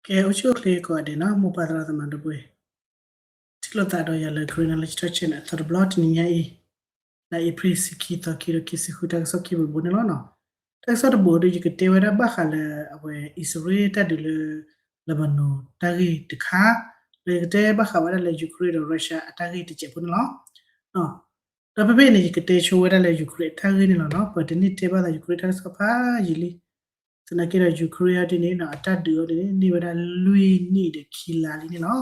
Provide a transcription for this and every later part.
ကဲ အိၣ်ဆူၣ်အိၣ်ချ့ကိးဂၤဒဲးနီၤ မိၢ်ပၢ်သရၣ်သမါဒီပုၢ်ဝဲၢ်, ထံၣ်လိာ်သးဒီးယၤလၢ Karen Knowledge Talk Channel အသီတဘျီတနံၤညါအံၤ, လါအ့ဖြ့ၣ် ဆံခံသီ ခံကထိခံဆံဃု တၢ်ကစီၣ်ခံဘိတဘိန့ၣ်လီၤနီၤ. တၢ်ကစီၣ်တဘိဒီး ယကတဲဝဲဒၣ်ဘၣ်ဃးလၢ အဝဲအံၣ်စရ့လးတၢ်ဒုးလၢ Lebanon တၢ်ဂ့ၢ်တခါ, ဒီးယကတဲဘၣ်ဃးဝဲဒၣ်လၢ Ukraine ဒီး Russia အတၢ်ဂ့ၢ်တစဲးဖိန့ၣ်လီၤ. ဒီးဖဲဖဲအံၤန့ၣ် ယကတဲဆိဝဲဒၣ်လၢ Ukraine အတၢ်ဂ့ၢ်န့ၣ်လီၤနီၤ. ပတန့ၢ်တဲဘၣ်သး Ukraine တၢ်ကစီၣ်ဖးယံာ်လံ. သနာ်က့ဒီး Ukraine အီၤဒ်န့ၣ်နီၤ အတၢ်ဒုးအီၤဒ်န့ၣ် န့ၢ်ဝဲဒၣ်လွံၢ်နံၣ်ဒီးခံလါလံန့ၣ်လီၤ.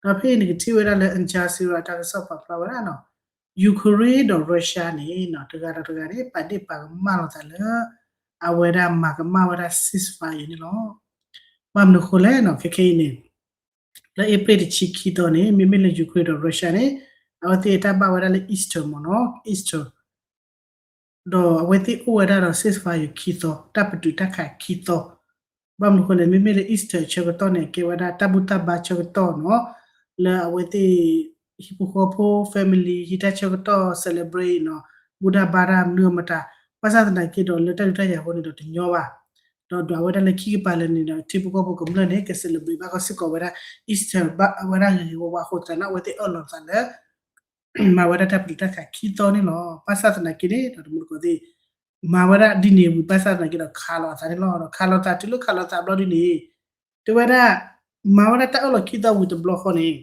ဒီးဖဲအံၤန့ၣ် ကထံၣ်ဝဲဒၣ်လၢ Al Jazeera တၢ်ကစီၣ်ပာ်ဖျါဝဲဒၣ်နီၤ Ukraine ဒီး Russia န့ၣ်နီၤ တဂၤဒီးတဂၤန့ၣ် ပာ်ဒ့ၣ်ပာ်ကမၣ်လိာ်သးလၢ အဝဲဒၣ်မၤကမၣ်ဝဲဒၣ် ceasefire န့ၣ်လီၤ. ဘၣ်မနုၤဃိလဲၣ်နီၤ ခဲခဲအံၤန့ၣ် လၢအ့ဖြ့ၣ်တဆံခံသီန့ၣ် မ့မ့ၢ်လၢ Ukraine ဒီး Russia န့ၣ် အဝဲသ့ၣ်တၢ်ဘၣ်ဝဲဒၣ်လၢ Easter မ့ၢ်နီၤ Easter ဒီးအဝဲသ့ၣ်အိၣ်ဝဲဒၣ်ဒီး ceasefire ခံသီ တၢ်ပတုာ်တၢ်ခးခံသီ. ဘၣ်မနုၤဃိလဲၣ် မ့မ့ၢ်လၢ Easter ဆၢကတီၢ်န့ၣ် ကဲဝဲဒၣ်တၢ်ဘူၣ်တၢ်ဘါဆၢကတီၢ်နီၤ လၢအဝဲသ့ၣ် ဟံၣ်ဖိဃီဖိ family ဟံးတၢ်ဆၢကတီၢ် celebrate နီၤ ဘူၣ်တၢ်ဘါတၢ်မနုၤအမတၤ. ဘၣ်ဆၣ်သနာ်က့ဒီး လၢတၢ်ဒုးတၢ်ယၤအဃိန့ၣ်ဒီးတညီဘၣ်. ဒီးဒွးဝဲဒၣ်လၢခံကပၤလၢာ်န့ၣ်ဒီး ထံဖိကီၢ်ဖိကမျၢၢ်န့ၣ် က celebrate ဘၣ်ကီးစ့ၢ်ကီးဝဲဒၣ် Easter ဘၣ်ဝဲဒၣ်ဂ့ၤဂ့ၤဝါဝါအဃိသတးန့ၣ် အဝဲသ့ၣ်အၢၣ်လီၤသးလၢ မၤဝဲဒၣ်တၢ်ပတုာ်တၢ်ခးခံသီန့ၣ်လီၤ. ဘၣ်ဆၣ်သနာ်က့န့ၣ်ဒီး တမူတကိးသ့ၣ် မၤဝဲဒၣ်ဒ်န့ၣ်ဝံၤ ဘၣ်ဆၣ်သနာ်က့ဒီး ခးလိာ်အသးန့ၣ်လီၤ. ဒီးခးလိာ်သးတုၤလၢခးလိာ်သးဘျီဒ်န့ၣ် တဲဝဲဒၣ် မၤဝဲဒၣ်တၢ်အၢၣ်လီၤခံသီဝံၤတဘျီဃီန့ၣ်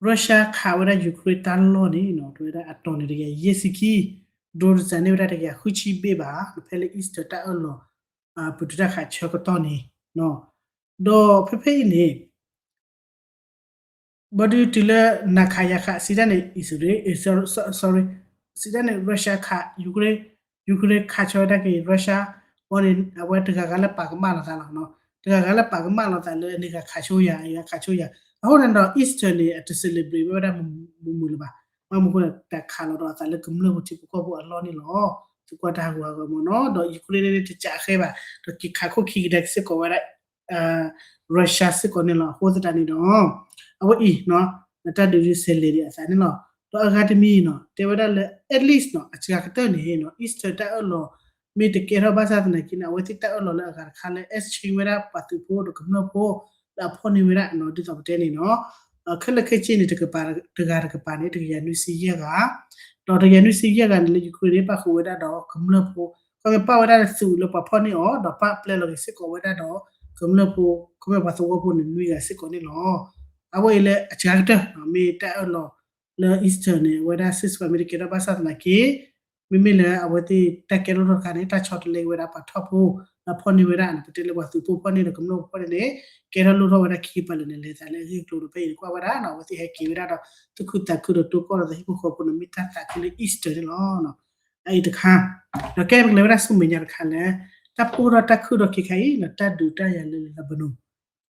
Russia ခးဝဲဒၣ် Ukraine တၢ်လီၢ်န့ၣ်နီၤ တဲဝဲဒၣ်အတီၤန့ၣ်တကယၤယဲၢ်ဆံခံ drone တစၢန့ၢ်ဝဲဒၣ်တကယၤဃုဆံဘ့ၣ်ဘၣ် ဖဲလၢ Easter တၢ်အၢၣ်လီၤ ပတုာ်တၢ်ခးဆၢကတီၢ်န့ၣ်နီၤ. ဒီးဖဲဖဲအံၤန့ၣ် ဘၣ်ဒီးတုၤလၢနၤခးယၤခး စံးတၢ်န့ၣ် အံၣ်စရ့လး sorry စံးတၢ်န့ၣ် Russia ခး Ukraine, Ukraine ခးဆၢဝဲဒၣ်က့ၤ Russia ဘၣ်န့ၣ် အဝဲတဂၤဂၤလၢပာ်ကမၣ်လိာ်သးလီၤ. တဂၤဂၤလၢပာ်ကမၣ်လိာ်သးလၢန့ၣ်ဂၤခးဆိယၤ အဂၤခးဆိယၤ. အဃိန့ၣ်ဒီး Easter န့ၣ် အတ celebrate ဝဲဒၣ်မုာ်မုာ်လၢၤဘၣ်. ဘၣ်မနုၤဃိလဲၣ် တၢ်ခးလီၤဒီးအသးလၢကမျၢၢ်ဖိထံဖိကီၢ်ဖိအလီၢ်န့ၣ်လီၤ. သုကွၢ်တၢ်ဟးဂူာ်ဟးဂီၤမ့ၢ်နီၤ ဒီး Ukraine န့ၣ်တစးဃဲဘၣ် ဒီးက့ၤခးခိၣ်ခံကဒါက့ၤစ့ၢ်ကီးဝဲဒၣ် Russia စ့ၢ်ကီးန့ၣ်လီၤ. အဃိသတးန့ၣ်ဒီး အဝဲအံၤ နတၢ်ဒုးဒုးဆဲးလဲၤဒံးအသးန့ၣ်လီၤ. ဒီးအဂၤတမံၤနီၤ တဲဝဲဒၣ်လၢ at least နီၤ အစှၤကတၢၢ်န့ၣ်နီၤ Easter တၢ်အၢၣ်လီၤ မ့ၢ်တကဲထီၣ်ဘၣ်ဆၣ်သနာ်က့န့ၣ် အဝဲသ့ၣ်တၢ်အၢၣ်လီၤလၢအဂၤတခါလၢ exchange ဝဲဒၣ်ပှၤသုးဖိဒီးကမျၢၢ်ဖိ လၢအဖီၣ်န့ၢ်ဝဲဒၣ်နီၤ ဒ်သိးပတဲန့ၣ်နီၤ ခဲလၢာ်ခဲဆ့န့ၣ် တကပၤတဂၤတကပၤန့ၣ် တကယၤနွံဆံယဲၢ်ဂၤ ဒီးတကယၤနွံဆံယဲၢ်ဂၤန့ၣ်လၢ Ukraine န့ၣ် ပၣ်ဃုာ်ဝဲဒၣ်ဒီးကမျၢၢ်ဖိ ခီမ့ၢ်ပၣ်ဝဲဒၣ်သုးလၢပှၤဖီၣ်န့ၢ်အီၤ ဒီးပၣ်ပျဲလီၤက့ၤစ့ၢ်ကီးဝဲဒၣ်ဒီး ကမျၢၢ်ဖိ ခီမ့ၢ်ပှၤသဝီဖိန့ၣ် နွံဂၤစ့ၢ်ကီးန့ၣ်လီၤ. အဝဲအံၤလၢအစှၤကတၢၢ် မ့ၢ်တၢ်အၢၣ်လီၤလၢ Easter န့ၣ် အဝဲဒၣ် ceasefire မ့ၢ်တကဲထီၣ်ဘၣ်ဆၣ်သနာ်က့ မ့မ့ၢ်လၢအဝဲသ့ၣ်တၢ်ကဲထီၣ်လိၣ်ထီၣ်တခါန့ၣ် တၢ်ဆီတလဲက့ၤဝဲဒၣ်ပှၤထီၣ်ဖိ ဒီးဖီၣ်န့ၢ်ဝဲဒၣ် ပတဲလၢပှၤသုးဖိဖီၣ်န့ၢ်ဒီးကမျၢၢ်ဖိဖီၣ်န့ၢ်န့ၣ် ကဲထီၣ်လိၣ်ထီၣ်ဝဲဒၣ်ခံကပၤလၢာ်န့ၣ် လဲၤသးလၢအဂ့ၢ်အကျိၤဒီး ဖဲအံၤန့ၣ်ကွၢ်ဝဲဒၣ်နီၤ အဝဲသ့ၣ်ဟဲက့ၤဝဲဒၣ်ဒီး သူၣ်ခုသးခုဒီးတိၢ်ကီၢ်ဒီးသးဟံၣ်ဖိဃီဖိန့ၣ် မ့ၢ်တၢ်သးခုလၢ Easter န့ၣ်လီၤ. အအံၤတခါ ဒီးကဲပကလဲၤဝဲဒၣ်ဆူမဲာ်ညါတခါလၢ တၢ်ပိၢ်ထီၣ်တၢ်ခုၣ်ထီၣ်ခံခါအံၤနီၤ တၢ်ဒုးတၢ်ယၤလၢ Lebanon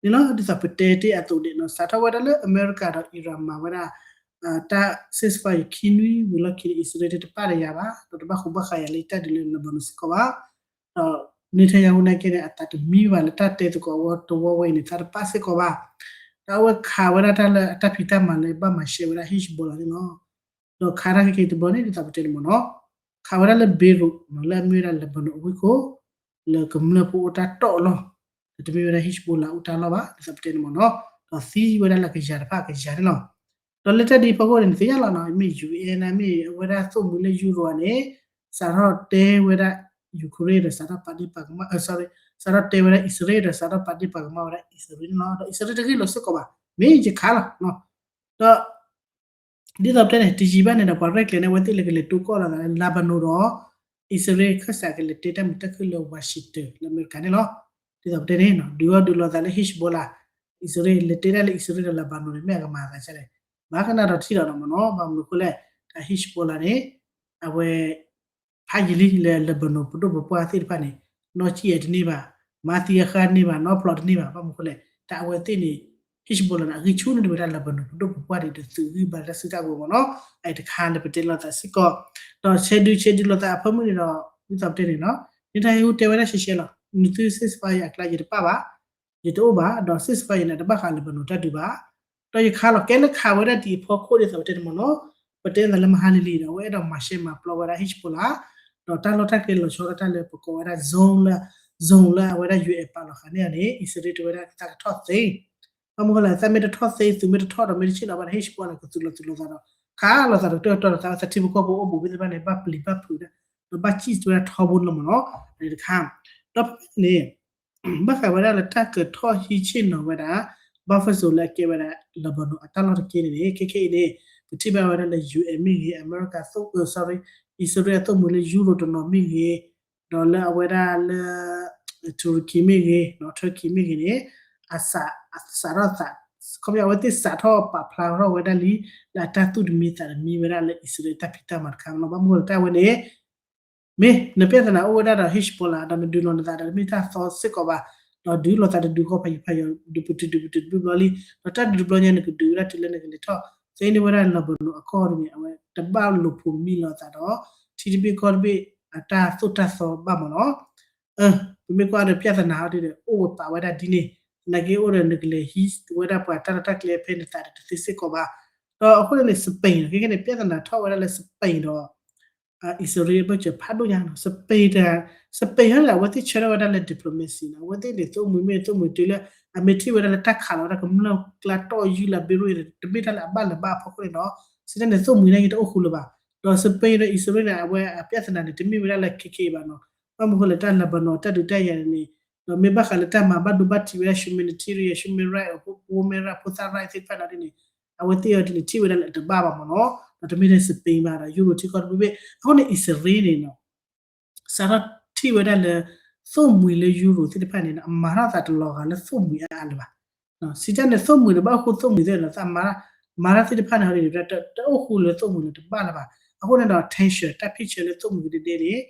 န့ၣ်လီၤ. ဒ်သိးပတဲတ့ၢ်အသိးဒဲးနီၤ စးထီၣ်ဝဲဒၣ်လၢအမဲရကၤဒီး Iran မၤဝဲဒၣ် တၢ် ceasefire ခံနွံဝံၤလီၢ်ခံန့ၣ် အံၣ်စရ့လးတပာ်ဒီးယၤဘၣ် ဒီးတဘၣ်ဃူဘၣ်ဃးယၤလၢတၢ်ဒုးလၢ Lebanon စ့ၢ်ကီးဘၣ်. ဒီး Netanyahu နာ်က့န့ၣ် အသးတမံဘၣ်လၢတၢ်တဲသကိးအဝဲတဝီဝဲအံၤန့ၣ် သးတပာ်စ့ၢ်ကီးဘၣ်. ဒီးအဝဲခးဝဲဒၣ်တၢ်လၢအတၢ်ဖံးတၢ်မၤလၢဘၣ်မၤရှဲဝဲဒၣ် Hezbollah န့ၣ်လီၤ. ဒီးခးတၢ်ခဲက့ၤတဘျီန့ၣ် ဒ်သိးပတဲန့ၣ်မ့ၢ်နီၤ ခးဝဲဒၣ်လၢ Beirut နီၤ လၢအမ့ၢ်ဝဲဒၣ် Lebanon အဝ့ၢ်ခိၣ် လၢကမျၢၢ်ဖိအိၣ်တၢ်တီၢ်အလီၢ် ဒီးတမ့ၢ်ဝဲဒၣ် Hezbollah အိၣ်တၢ်လီၢ်ဘၣ် ဒ်သိးပတဲန့ၣ်မ့ၢ်နီၤ ဒီးသံဝဲဒၣ်လၢကယၤတဖၣ်ကယၤန့ၣ်လီၤ. ဒီးလၢတၢ်ဒ်အဖီခိၣ်န့ၣ် နသ့ၣ်ညါလီၤနီၤ မ့ၢ် ယူၣ်အ့ၣ် မ့ၢ်အဝဲဒၣ်သိၣ်မှံၤလၢ ယူရိၤ န့ၣ် စးထီၣ်တဲဝဲဒၣ် Ukraine ဒီးစးထီၣ်ပာ်ဒ့ၣ်ပာ်ကမၣ် sorry စးထီၣ်တဲဝဲဒၣ် အံၣ်စရ့လး ဒီးစးထီၣ်ပာ်ဒ့ၣ်ပာ်ကမၣ်ဝဲဒၣ်အံၣ်စရ့လးန့ၣ်လီၤ. ဒီးအံၣ်စရ့လးတဂ့ၢ်လိာ်စ့ၢ်ကီးဘၣ် မ့ၢ်ယခးလီၤ. ဒီး ဒ်သိးပတဲန့ၣ် တယံာ်ဘၣ်န့ၣ်ဒီး ပှၤရဲၣ်ကျဲၤန့ၣ် အဝဲသ့ၣ်လဲၤကလဲၤတိၢ်ကီၢ်လိာ်သးလၢ Lebanon ဒီး အံၣ်စရ့လး ခၢၣ်စးကလဲၤတဲတၢ်မုာ်တၢ်ခုၣ်လၢ Washington လၢအမဲရကၤန့ၣ်လီၤ. ဒ်သိးပတဲန့ၣ် ဒုးအီၣ်ဒုးလီၤသးလၢ Hezbollah အံၣ်စရ့လး လဲၤတဲတၢ်လၢအံၣ်စရ့လးဒီး Lebanon န့ၣ် မ့ၢ်အကမၤသးဒ်လဲၣ် ဘၣ်ကနၣ်ဒီးထံၣ်ဒီးနီၤမ့ၢ်နီၤ ဘၣ်မနုၤအဃိလဲၣ် တၢ် Hezbollah န့ၣ် အဝဲ ဖးယံာ်လံလၢ Lebanon ပဒိၣ်ပပှၢ်သ့ၣ်တဖၣ်န့ၣ် နီၢ်ကံၣ်အတန့ၢ်ဘၣ်, မၤသံအဃါတန့ၢ်ဘၣ်, နီၢ်ဖျိးတန့ၢ်ဘၣ်. ဘၣ်မနုၤအဃိလဲၣ် တၢ်အဝဲသ့ၣ်န့ၣ် Hezbollah န့ၣ် အဂံၢ်ဆူၣ်န့ၢ်ဒံးဝဲဒၣ် Lebanon ပဒိၣ်ပပှၢ်ဒီး သုးဂံၢ်ဘါလၢစုတၢ်ဂီၤမ့ၢ်နီၤ. အအံၤတခါလၢပတဲလိာ်သးစ့ၢ်ကီး ဒီးဆဲးဒုဆဲးဒုလိာ်သးအဖၢမုၢ်န့ၣ်ဒီး ဒ်သိးပတဲန့ၣ်နီၤ Netanyahu တဲဝဲဒၣ်ရှဲရှဲလီၤ. နသု ceasefire အကျါ ယတပာ်ဘၣ်, ယတအိၣ်ဘၣ်, ဒီး ceasefire န့ၣ် တဘၣ်ဃး Lebanon တၢ်ဒုးဘၣ်. ဒီးယခါလီၤကဲလၢခးဝဲဒၣ်ဒ်အဖီခိၣ်ဒ်သိးပတဲန့ၣ်မ့ၢ်နီၤ, ပတဲသးလၢမဟါလံၤလံၤဒီး အဝဲအဲၣ်ဒိးမၤရှဲမၤပျီဝဲဒၣ် Hezbollah ဒီးတၢ်လီၢ်တၢ်ကျဲလီၤဆီဒၣ်တၢ်လၢပကိးဝဲဒၣ် zone လၢ zone လၢအဝဲဒၣ် ယူၢ်အဲၣ် ပာ်လီၤဃာ်န့ၢ်အီၤန့ၣ် အံၣ်စရ့လးတဲဝဲဒၣ်သးကထီၣ်သ့, ဘၣ်မနုၤဃိလဲၣ် သးမ့ၢ်တထီၣ်သ့ သုးမ့ၢ်တထီၣ်ဒီးမ့ၢ်တဆ့ၣ်နီၤဘၣ်ဒီး ဟ့ၣ်စဘိလၣ်ကသူၣ်လီၤသူၣ်လီၤသးဒီး ခးလိာ်သးတကတီၢ်ကတီၢ်ဒီး သးဝဲသထံဖိကီၢ်ဖိအိၣ်ဘူးဖဲသ့ၣ်တဖၣ်န့ၣ် ဘၣ်ပျံၤဘၣ်ဖုးဒၣ် ဒီးဘၣ်စံၣ်တဲဝဲဒၣ်ထီဘိန့ၣ်လီၤမ့ၢ်နီၤ, န့ၣ်တခါ, ဒီးဖဲန့ၣ် ဘၣ်ဃးဝဲဒၣ်လၢတၢ်ကထီၣ်ဟံးဆ့ၣ်နီၤဝဲဒၣ် buffer zone လၢအကဲဝဲဒၣ် Lebanon အတၢ်လီၢ်တက့ၢ်န့ၣ်န့ၣ် ခဲခဲအံၤန့ၣ် ပထံၣ်ဘၣ်ဝဲဒၣ်လၢ ယူၢ်အဲၣ် မ့ၢ်ဂ့ၤ အမဲရကၤသိၣ် sorry အံၣ်စရ့လးအသိၣ်မှံၤလၢယူရိၤတနီၤမ့ၢ်ဂ့ၤ, ဒီးလၢအဝဲဒၣ်လၢ တူရကံမ့ၢ်ဂ့ၤ Turkey မ့ၢ်ဂ့ၤန့ၣ် အစးထီၣ်သး ခီပညီအဝဲသ့ၣ်စးထီၣ်ပာ်ဖျါထီၣ်ဝဲဒၣ်လံ လၢအတၢ်သူၣ်တမံသးတမံဝဲဒၣ်လၢအံၣ်စရ့လးတၢ်ဖံးတၢ်မၤတခါန့ၣ်လီၤ. ဘၣ်မနုၤအဃိလဲၣ် တၢ်ဝဲန့ၣ် မ့ၢ်နပြဿနာအိၣ်ဝဲဒၣ်ဒီး ဟ့ၣ်စဘိလၣ်ဒီးနဒုးလီၤနသးဒီးတမ့ၢ်တၢ်သီစ့ၢ်ကီးဘၣ်, ဒီးဒုးလီၤသးတဒုးဃီဖးယံၤဖးယီၤ ဒုးပတုာ်ဒုးပတုာ်တဘျီဘျီလံ, ဒီးတၢ်ဒုးတဘျီညါနကဒုးဝဲဒၣ်တုၤလၢနကလဲၤထီၣ်သ့န့ၢ်ဝဲဒၣ် Lebanon အကီၢ်ဒ်န့ၣ် အဝဲတဘၣ်လိာ်ဖိးမံလိာ်သးဒီး ထံတဘ့ၣ်ကီၢ်တဘ့ၣ်အတၢ်သိၣ်တၢ်သီဘၣ်မ့ၢ်နီၤ. ပမ့ၢ်ကွၢ်ဒီးပြဿနာဟီဒ်န့ၣ် အိၣ်ဝဲပာ်ဝဲဒၣ်ဒ်န့ၣ်, သနာ်က့အိၣ်ဒီးနကလဲၤဟံးဝဲဒၣ်ပှၤတၢ်လီၢ်တၢ်ကျဲဖဲနသးဒီးတသ့စ့ၢ်ကီးဘၣ်. ဒီးအဃိန့ၣ်န့ၣ် Spain န့ၣ် ခဲခဲန့ၣ် ပြဿနာထီၣ်ဝဲဒၣ်လၢ Spain ဒီး အံၣ်စရ့လးအဘၢၣ်စၢၤဖးဒိၣ်ညါနီၤ. Spain တဂၤ Spain ဟီန့ၣ် အဝဲသ့ၣ်ဆၢထၢၣ်ဝဲဒၣ်လၢ diplomacy နီၤ, အဝဲသ့ၣ်န့ၣ် သိၣ်မှံၤမ့ၢ်သိၣ်မှံၤတုၤလၢ အမ့ၢ်ထံၣ်ဝဲဒၣ်လၢတၢ်ခးလီၤဝဲဒၣ်ကမျၢၢ်ကျါတီၢ်ယုၢ်လၢ Beirut န့ၣ် တမ့ၢ်တၢ်လၢအဘၣ်လၢၤဘၣ်အဖီခိၣ်န့ၣ်နီၤ, စံးတၢ်န့ၣ် သိၣ်မှံၤန့ၣ်က့တအိၣ်ဃူလၢၤဘၣ်. ဒီး Spain ဒီးအံၣ်စရ့လးန့ၣ် အဝဲအပြဿနာန့ၣ် တမ့ၢ်ဝဲဒၣ်လၢခဲခဲအံၤဘၣ်နီၤ. ဘၣ်မနုၤဃိလဲၣ် တၢ် Lebanon တၢ်ဒုးတၢ်ယၤန့ၣ် ဒီးမ့ၢ်ဘၣ်ဃးလၢတၢ်မၤဘၣ်ဒိဘၣ်ထံးဝဲဒၣ် humanitarian, human right, women right, ဖိသၣ် right သ့ၣ်တဖၣ်န့ၣ်ဒ်န့ၣ် အဝဲသ့ၣ်အီၤဒ်န့ၣ် ထံၣ်ဝဲဒၣ်လၢအတဘၣ်ဘၣ်မ့ၢ်နီၤ, ဒီးတမ့ၢ်ထဲ Spain ဘၣ်ဒီး ယူရိၤထံကီၢ်တဘ့ၣ်ဘ့ၣ်. အဃိန့ၣ် အံၣ်စရ့လးန့ၣ်နီၤ စးထီၣ်ထံၣ်ဝဲဒၣ်လၢ သိၣ်မှံၤလၢယူရိၤသ့ၣ်တဖၣ်န့ၣ် အမၤထီၣ်သးတလီၤဂာ်လၢသိၣ်မှံၤအါအါလၢၤဘၣ်. စံးတၢ်န့ၣ် သိၣ်မှံၤန့ၣ် ဘၣ်အိၣ်ဃူသိၣ်မှံၤသ့ၣ်ဒီး သးမၤ မၤတၢ်သ့ၣ်တဖၣ်န့ၣ်ဟီဒ်န့ၣ် တအိၣ်ဃူလၢသိၣ်မှံၤလၢၤတဘၣ်လၢၤဘၣ်. အဃိန့ၣ်ဒီး tension တၢ်ဖံးဆၢလၢသိၣ်မှံၤကဒဲဒဲန့ၣ်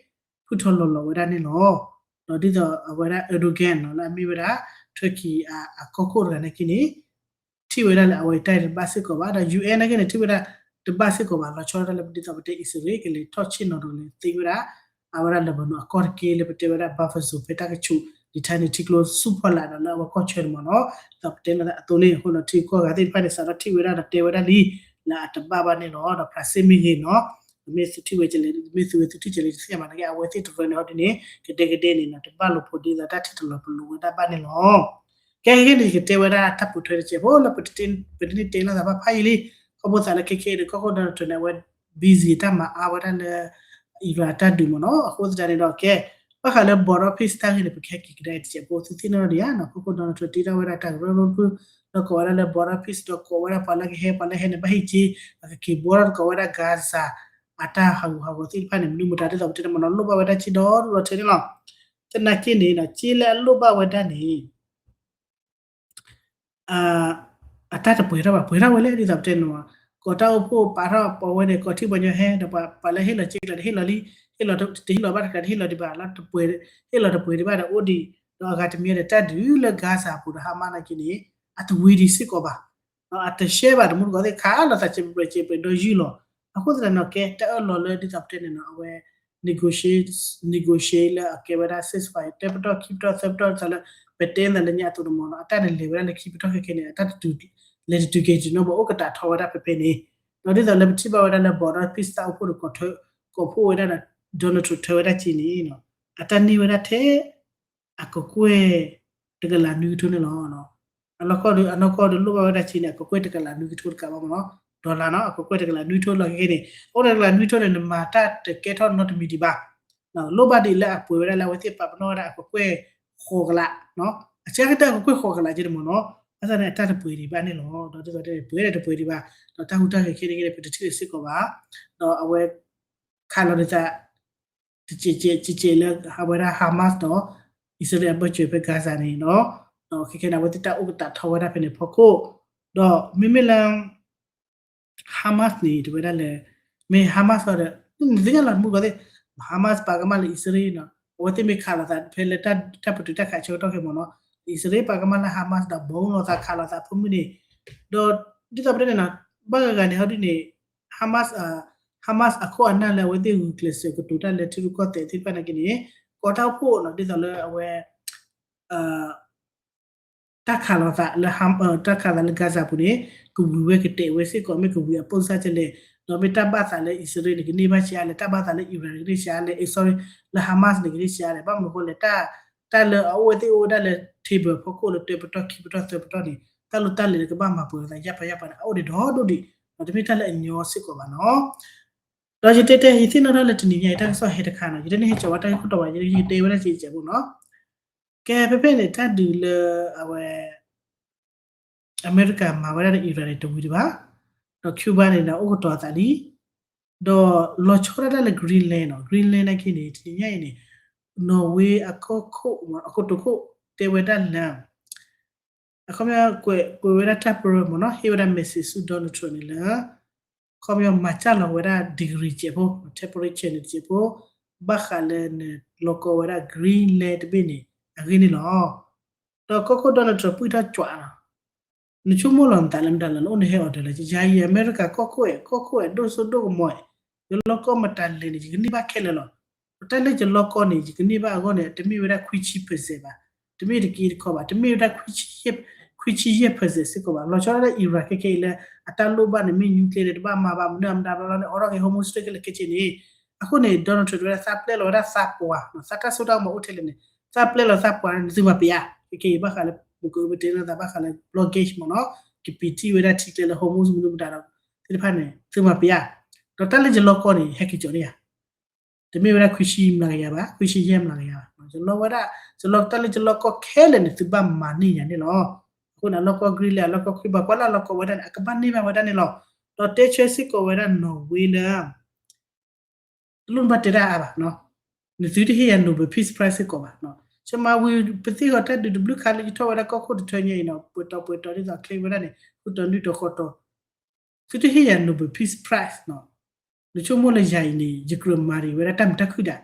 ဖုၣ်ထီၣ်လီၤလီၤဝဲဒၣ်န့ၣ်လီၤ. ဒီးဒ်သိးအဝဲဒၣ် Erdogan နီၤ လၢအမ့ၢ်ဝဲဒၣ် Turkey အကီၢ်ခိၣ်တဂၤနာ်က့န့ၣ် ထံၣ်ဝဲဒၣ်လၢအဝဲအံၤတၢ်တဘၣ်စ့ၢ်ကီးဘၣ် ဒီး ယူၢ်အဲၣ် နာ်က့န့ၣ် ထံၣ်ဝဲဒၣ်တဘၣ်စ့ၢ်ကီးဘၣ် လီၤဆီဒၣ်တၢ်လၢပဒ်သိးပတဲအံၣ်စရ့လးကလဲၤထီၣ်ဆ့ၣ်နီၤဒီးလဲၤသ့ဝဲဒၣ် အဝဲဒၣ် Lebanon အကီၢ်တက့ၢ်လၢပတဲဝဲဒၣ် buffer zone ဖဲတၢ်ကဆူး ဒံးထါန့ၣ် ထံကျိဆူၣ်ဖီလာ်ဒီးလၢအဝဲကီၢ်ဆၢန့ၣ်မ့ၢ်နီၤ. ဒီးပတဲလီၤသးအသိးန့ၣ်အဃိဒီး ထံကီၢ်ဂၤသ့ၣ်တဖၣ်န့ၣ် စးထီၣ်ထံၣ်ဝဲဒၣ်ဒီးတဲဝဲဒၣ်လံ လၢအတဘၣ်ဘၣ်န့ၣ်လီၤ. ဒီး Brazil မ့ၢ်ဂ့ၤနီၤ မ့ၢ်သုထံၣ်ဝဲကလဲၣ် မ့ၢ်သုဝဲသုထံၣ်ကလဲၣ်တသ့ၣ်ညါဘၣ်နာ်က့ အဝဲသ့ၣ်တရၢန့ၣ်ဟီဒ်န့ၣ် ကဒဲကဒဲန့ၣ်နီၤ တဘၣ်လိာ်ဖိးဒ်သိးတၢ်ထံၣ်တလီၤပလိာ်ဝဲဒၣ်ဘၣ်န့ၣ်လီၤ. ကဲကဲန့ၣ် ယကတဲဝဲဒၣ်တၢ်ပိာ်ထွဲတစဲးဖိလၢ ပတန့ၢ်တဲလိာ်သးဘၣ်ဖးယံာ်လံ ခီဖျိသးလၢခဲခဲအံၤဒီး ကီၢ်ခိၣ် Donald Trump န့ၣ် အဝဲ busy တၢ်မၤအါဝဲဒၣ်လၢ Iran တၢ်ဒုးမ့ၢ်နီၤ. အဃိသတးန့ၣ်ဒီး ကဲ ဘၣ်ဃးလၢ border peace တၢ်ဂ့ၢ်န့ၣ် ပကဟဲက့ၤကဒါအံၤတစဲးဖိ သုသ့ၣ်နီၣ်ဒံးဧါနီၤ ကီၢ်ခိၣ် Donald Trump တ့ထီၣ်ဝဲဒၣ်တၢ်ကရၢကရိတဖု ဒီးကိးဝဲဒၣ်လၢ border peace ဒီးကိးဝဲဒၣ်ပှၤလၢကဟဲ ပှၤလၢဟဲန့ၣ် ဘၣ်ဟ့ၣ်က့ၤ အကက့ၤဘှီထီၣ်သကိးဝဲဒၣ် Gaza အတၢ်ဟးဂူာ်ဟးဂီၤသ့ၣ်တဖၣ်န့ၣ် မနုၤမတၤဒ်သိးပတဲန့ၣ်မ့ၢ်နီၤ လိၣ်ဘၣ်ဝဲဒၣ်က့ၤဒီဒူၣ်ဒီထၢန့ၣ်လီၤ. သနာ်က့န့ၣ်နီၤ က့လၢအလိၣ်ဘၣ်ဝဲဒၣ်န့ၣ် အတၢ်တပှဲၤထီၣ်ဘၣ် ပှဲၤထီၣ်ဝဲလၢဒ်သိးပတဲန့ၣ်မ့ၢ် ကိးတၢ်အိၣ်ဖှိၣ်ပာ်ထီၣ်ပီဝဲန့ၣ် ကိးထံပှၤညီဟဲ ဒီးပှၤလၢဟ့ၣ်လီၤက့ၤကျါန့ၣ် ဟ့ၣ်လီၤလံ ဟ့ၣ်လီၤတဟ့ၣ်လီၤဘၣ်တခါန့ၣ် ဟ့ၣ်လီၤဒံးဘၣ်လီၤ တပှဲၤ ဟ့ၣ်လီၤတပှဲၤဒံးဘၣ်ဒီးအိၣ်ဒံး ဒီးအဂၤတမံၤဒီးတၢ်ဒုးလၢ Gaza အပူၤဒီး Hamas နာ်က့န့ၣ် အတဝံၤဒံးစ့ၢ်ကီးဘၣ် အတရှဲဘၣ်တမူတကိးသ့ၣ် ခးလိာ်သးစဲးပြဲးစဲးပြဲးဒီးယုၢ်လီၤ. အဃိသတးန့ၣ်ကဲ တၢ်အၢၣ်လီၤလၢဒ်သိးပတဲန့ၣ်နီၤ အဝဲ negotiate negotiate လၢအကဲဝဲဒၣ် ceasefire တပတီၢ်ခံပတီၢ်သၢပတီၢ်ဒ်သိးလၢ ပတဲသးလၢညါအသိးန့ၣ်မ့ၢ်နီၤ အတၢ်န့ၣ်လဲၤဝဲဒၣ်လၢခံပတီၢ်ခဲခဲန့ၣ် အတၢ်တတုၤ လဲၤတတုၤက့ၤတနီၤမ့ၢ်အိၣ်ကတၢၢ်ထီဝဲဒၣ်ဖဲဖဲန့ၣ် ဒီးဒ်သိးလၢပထံၣ်ဘၣ်ဝဲဒၣ်လၢ border peace တၢ်အိၣ်ဖှိၣ်ဒီး ကိးဖှိၣ်ဝဲဒၣ်ဒီး Donald Trump ထၢဝဲဒၣ်က့ၤန့ၣ် အတၢ်န့ၢ်ဝဲဒၣ်ထဲ အကကွဲၢ်တကလးနွံကထိန့ၣ်လီၤ. အနီၢ်ကီၢ်ဒီး အနီၢ်ကီၢ်ဒီးလိၣ်ဘၣ်ဝဲဒၣ်က့ၤန့ၣ် အကကွဲၢ်တကလးနွံကထိတကးဘၣ်မ့ၢ်နီၤ dollar နီၤ အကကွဲၢ်တကလးနွံကထိလီၤခဲခဲန့ၣ် အိၣ်ဒီးတကလးနွံကထိန့ၣ် နမၤတၢ်တကဲထီၣ်နီတမံၤဒံးဘၣ် လိၣ်ဘၣ်ဒံးလၢအပှဲၤဝဲဒၣ်လၢအဝဲသ့ၣ်ပာ်ပနီၣ်ဝဲဒၣ်အကကွဲၢ်ဃိးကလး အကဲကတၢၢ်အကကွဲၢ်ဃိးကလးက့န့ၣ်မ့ၢ်နီၤ ဘၣ်ဆၣ်န့ၣ် အတၢ်တပှဲၤဒံးဘၣ်န့ၣ်လီၤ ဒီးဒ်သိးတဲပှဲၤဒံးတပှဲၤဒံးဘၣ် ဒီးတၢ်ဟူးတၢ်ဂဲၤခဲန့ၣ်က့န့ၣ် ပတထံၣ်လၢၤစ့ၢ်ကီးဘၣ် ဒီးအဝဲ ခးလီၤဒ်သိး တကဲးကဲးလၢအဝဲဒၣ် Hamas ဒီး အံၣ်စရ့လးအဘၢၣ်စၢၤဖဲ Gaza န့ၣ်နီၤ ဒီးခဲခဲန့ၣ် အဝဲသ့ၣ်တၢ်အိၣ်ကတၢၢ်ထီဝဲဒၣ်ဖဲန့ၣ်ဖီခိၣ် ဒီးမ့မ့ၢ်လၢ Hamas န့ၣ် တဝဲဒၣ်လၢ မ့ၢ် Hamas ဒီး နသ့ၣ်ညါလီၤမူကီးသ့ၣ် Hamas ပာ်ကမၣ်လၢအံၣ်စရ့လးနီၤ အဝဲသ့ၣ်မ့ၢ်ခးလိာ်သးဖဲလၢတၢ်ပတုာ်တၢ်ခးဆၢကတီၢ်ခဲမ့ၢ်နီၤ အံၣ်စရ့လးပာ်ကမၣ်လၢ Hamas ဒီး bomb လိာ်သးခးလိာ်သးဖိမုၣ်န့ၣ် ဒီးဒ်သိးပတဲန့ၣ်နီၤ ဘၣ်ဂၤဂၤန့ၣ် ဟီဒ်န့ၣ် Hamas Hamas အခိၣ်အနၢ်လၢအဝဲသ့ၣ်ဂုာ်ကျဲးစၢးကတိၤတၢ်လၢထံရူၢ်ကီၢ်သဲးသ့ၣ်တဖၣ်နာ်က့န့ၣ် ကိးတၢ်အိၣ်ဖှိၣ်နီၤ ဒ်သိးလၢအဝဲ တၢ်ခးလိာ်သးလၢ တၢ်ခးသးလၢ Gaza ပူၤန့ၣ် ကဝံၤဝဲကတဲာ်ဝဲစ့ၢ်ကီး မ့ၢ်ကဝံၤအပိၢ်စၢ်ကလဲၣ် ဒီးမ့ၢ်တၢ်ဘၣ်သးလၢအံၣ်စရ့လးန့ၣ် ကန့ၢ်ဘၣ်ဆံးအါလဲၣ် တၢ်ဘၣ်သးလၢ Iran န့ၣ် ကန့ၢ်ဆံးအါလဲၣ် sorry လၢ Hamas န့ၣ် ကန့ၢ်ဆံးအါလဲၣ် ဘၣ်မနုၤအဃိလဲၣ် တၢ် တၢ်လၢအအိၣ်ဝဲသ့ၣ်အိၣ်ဝဲဒၣ်လၢ table ဖီခိၣ်လၢတၢပတီၢ်ခံပတီၢ်သၢပတီၢ်န့ၣ် တၢ်လိၣ်တၢ်လဲၤလၢကဘၣ်မၤပှဲၤအသးယၢ်ပၤယၢ်ပၤန့ၣ် အအိၣ်ဒံးဒီဒိၣ်ဒံး, ဒီးတမ့ၢ်တၢ်လၢအညီစ့ၢ်ကီးဘၣ်နီၤ. ဒီးယတဲတဲ ယသ့ၣ်နီၣ်ထီၣ်လၢတနံၤညါအံၤ တၢ်ကစီၣ်ဟဲတခါနီၤ, ယတန့ၢ်ဟဲကၠီၤဝဲတၢ်ဂ့ၢ်ခိၣ်တီဘၣ်, ယတဲဝဲဒၣ်စ့ၢ်ကီးဖိနီၤ. ကဲ ဖဲဖဲန့ၣ် တၢ်ဒုးလၢအဝဲ အမဲရကၤမၤဝဲဒၣ်ဒီး Iran န့ၣ် တဝံၤဒံးဘၣ်, ဒီး Cuba န့ၣ်ဒီး အိၣ်ကတီၤအသးလံ, ဒီးလီၤဆီဒၣ်တၢ်လၢ Greenland နီၤ, Greenland နာ်က့န့ၣ် တနံၤညါအံၤန့ၣ် Norway အကီၢ်ခိၣ် အကိတိာ်ခိၣ် တဲဝဲဒၣ်လၢ အခီပညီ ကွဲးဝဲဒၣ်တၢ်ပရၢမ့ၢ်နီၤ, ဟ့ၣ်ဝဲဒၣ် message ဆူ Donald Trump န့ၣ်လၢ ခီပညီမၤစၢ်လီၤဝဲဒၣ် degree စဲးဖိ temperature န့ၣ်စဲးဖိ ဘၣ်ဃးလၢနလီၢ်ကီဝဲဒၣ် Greenland တဘ့ၣ်န့ၣ် အဂ့ၢ်န့ၣ်လီၤ. ဒီးကီၢ်ခိၣ် Donald Trump ပှံၢ်ထီၣ်ကွးလီၤ, နဆိကမိၣ်လီၤနသးလၢမတၤလီၤ, နအိၣ်နဟဲအီၤဒီးလဲၣ်, ယၤအံၤ အမဲရကၤကီၢ်ခိၣ်အဲၣ် ကီၢ်ခိၣ်အဲၣ် ဒိၣ်စိဒိၣ်ကမီၤအဲၣ်, ယလီၢ်ကီမတၤလဲၣ်န့ၣ် ယကန့ၢ်ဘၣ်ခဲလၢာ်လီၤ. တၢ်လၢယလီၢ်ကီန့ၣ် ယကန့ၢ်ဘၣ်အဂီၢ်န့ၣ် တမ့ၢ်ဝဲဒၣ်ခွံဆံ percent ဘၣ်, တမ့ၢ်တက့တခီဘၣ်, တမ့ၢ်ဝဲဒၣ် ခွံဆံယဲၢ် percent စ့ၢ်ကီးဘၣ်. လီၤဆီဒၣ်လၢ Iran ခဲခဲအံၤလၢ အတၢ်လိၣ်ဘၣ်န့ၣ် မ့ၢ် nuclear န့ၣ် တဘၣ်မၤဘၣ် မနုၤမတၤဘျီဘျီန့ၣ် အိးထီၣ်က့ၤ Hormuz Strait ခဲလၢာ်ခဲဆ့န့ၣ်, အဃိန့ၣ် Donald Trump တဲဝဲဒၣ် သးပျဲလီၤဝဲဒၣ်သးပှၢ်, သးတၢ်စိတၢ်ကမီၤအိၣ်ထဲလဲၣ်န့ၣ် သးပျဲလီၤသးပှၢ်န့ၣ် နသုမၤပယါ, ခဲခဲအံၤဘၣ်ဃးလၢ ပကတဲလၢသးဘၣ်ဃးလၢ blockade မ့ၢ်နီၤ, ကပံာ်တံၢ်ဝဲဒၣ်ထံကျဲလၢ Hormuz မနုၤမတၤဒီး သ့ၣ်တဖၣ်န့ၣ် သုမၤပယါ, ဒီးတၢ်လၢယလီၢ်ကီန့ၣ် ဟဲက့ၤကၠီၤန့ၢ်ယၤ တမ့ၢ်ဝဲဒၣ်ခွံဆံမျးကယၤဘၣ်, ခွံဆံယဲၢ်မျးကယၤဘၣ်, ယလီၢ်ဝဲဒၣ်, ယလီၢ်တၢ်လၢယလီၢ်ကီခဲလၢာ်န့ၣ် သုဘၣ်မၤန့ၢ်ယၤန့ၣ်လီၤ. အဃိန့ၣ် အလီၢ်ကီ Greenland အလီၢ်ကီ Cuba ကွၢ်လၢအလီၢ်ကီဝဲဒၣ်န့ၣ် အကဘၣ်န့ၢ်ဘၣ်ဝဲဒၣ်န့ၣ်လီၤ. ဒီးတဲဆၢစ့ၢ်ကီးဝဲဒၣ် Norway လၢ တလိၣ်နဘၣ်တဲတၢ်အါဘၣ်, နသုတဟ့ၣ်ယၤ Nobel Peace Prize စ့ၢ်ကီးဘၣ်. ဆၢမၤဝံၤ ပသ့ၣ်ဂီၤတၢ်ဒုးတဘျုးခါလၢယထီၣ်ဝဲဒၣ်ကီၢ်ခိၣ်တထၢညါအံၤနီၤ, ပှဲၤတီၤပှဲၤတီၤဒ်သိး claim ဝဲဒၣ်န့ၣ် ဃုတီၤနွံတီၤဃိးတီၤ သုတဟ့ၣ်ယၤ Nobel Peace Prize နီၤ, နဆိကမိၣ်လၢယၤအံၤန့ၣ် ယကြၢးမၤဒံးဝဲဒၣ်တၢ်မုာ်တၢ်ခုၣ်ဒၣ်.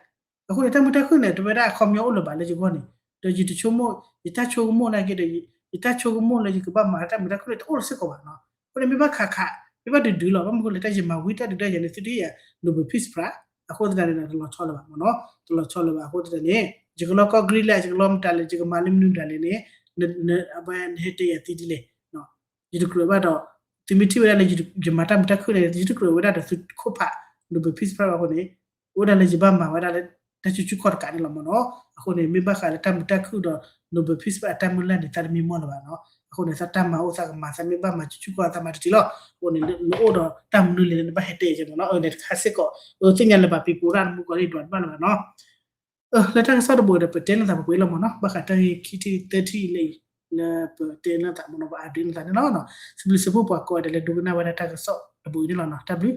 အဃိန့ၣ် တၢ်မုာ်တၢ်ခုၣ်န့ၣ် တဝဲဒၣ်အခီပညီအိၣ်လၢၤဘၣ်လၢယဂီၢ်န့ၣ်, ဒီးယတဆိကမိၣ်, ယတၢ်ဆိကမိၣ်နာ်က့ဒီး ယတၢ်ဆိကမိၣ်လၢယကဘၣ်မၤတၢ်မုာ်တၢ်ခုၣ်န့ၣ် တအိၣ်လၢၤစ့ၢ်ကီးဘၣ်နီၤ. အဃိန့ၣ် မ့ၢ်ဘၣ်ခးခး, မ့ၢ်ဘၣ်ဒုးဒုးလီၤ, ဘၣ်မနုၤဃိလဲၣ် တၢ်ယမၤဝံၤတၢ်ဒုးတၢ်ယၤန့ၣ် သုတဟ့ၣ်ယၤ Nobel Peace Prize အဃိသတးန့ၣ် တလီၤဆီလၢၤဘၣ်မ့ၢ်နီၤ, တလီၤဆီလၢၤဘၣ်. အဃိသတးန့ၣ် ယကလီၢ်ကီ Greenland လဲၣ် ယကလီၢ်မတၤလဲၣ် ယကမၤလၢမနုၤမတၤလဲၣ်န့ၣ် အဝဲနဟဲတဲယၤသံဒ်လဲၣ် ယတကြၢးဘၣ်ဒီး သုမ့ၢ်ထံၣ်ဝဲဒၣ်လၢယမၤတၢ်မုာ်တၢ်ခုၣ်န့ၣ် ယတကြၢးဝဲဒၣ်ဒီးသုခိၣ်ဖး Nobel Peace Prize ဘၣ်အဃိန့ၣ် အိၣ်ဒၣ်လၢယဘၣ်မၤဝဲဒၣ်လၢ တၢ်စုဆူၣ်ခီၣ်တကးန့ၣ်လီၤမ့ၢ်နီၤ. အဃိန့ၣ် မ့ၢ်ဘၣ်ဃးလၢတၢ်မုာ်တၢ်ခုၣ်ဒီး Nobel Peace Prize အတၢ်မုၢ်လၢ်န့ၣ် သးတမံမီၢ်လၢၤဘၣ်နီၤ. အဃိန့ၣ် သးတၢ်မၤအိၣ်သးကမၤ သးမ့ၢ်ဘၣ်မၤစုဆူၣ်ခီၣ်သးမၤတထံၣ်လီၤ. အဃိန့ၣ် နအိၣ်ဒီးတၢ်မနုၤလဲၣ်န့ၣ် နဘၣ်ဟဲတဲယၤမ့ၢ်နီၤ. အၢန့ၣ်တခါစ့ၢ်ကီး အၢသ့ၣ်ညါလၢၤဘၣ် ပံၤပိၤရၣ်နမူကီၢ်လၢယဒွးတဘၣ်လၢၤဘၣ်နီၤ. လၢတၢ်ကစီၣ်တဘိဒီး ပတဲလၢသးပပှဲၤလီၤမ့ၢ်နီၤ, ဘၣ်ဃးတၢ်ဂ့ၢ်ခံထံၣ်သၢထံၣ်လၢအံၤ လၢပတဲလၢသးမ့ၢ်နီၤ, ပupdateလၢသးန့ၣ်လီၤ. စံးဘျုးစံးဖှိၣ်ပှၤကိးဂၤဒဲးလၢဒိကနၣ်ဝဲဒၣ်တၢ်ကစီၣ်တဘိအံၤန့ၣ်လီၤနီၤ, တၢ်ဘျုး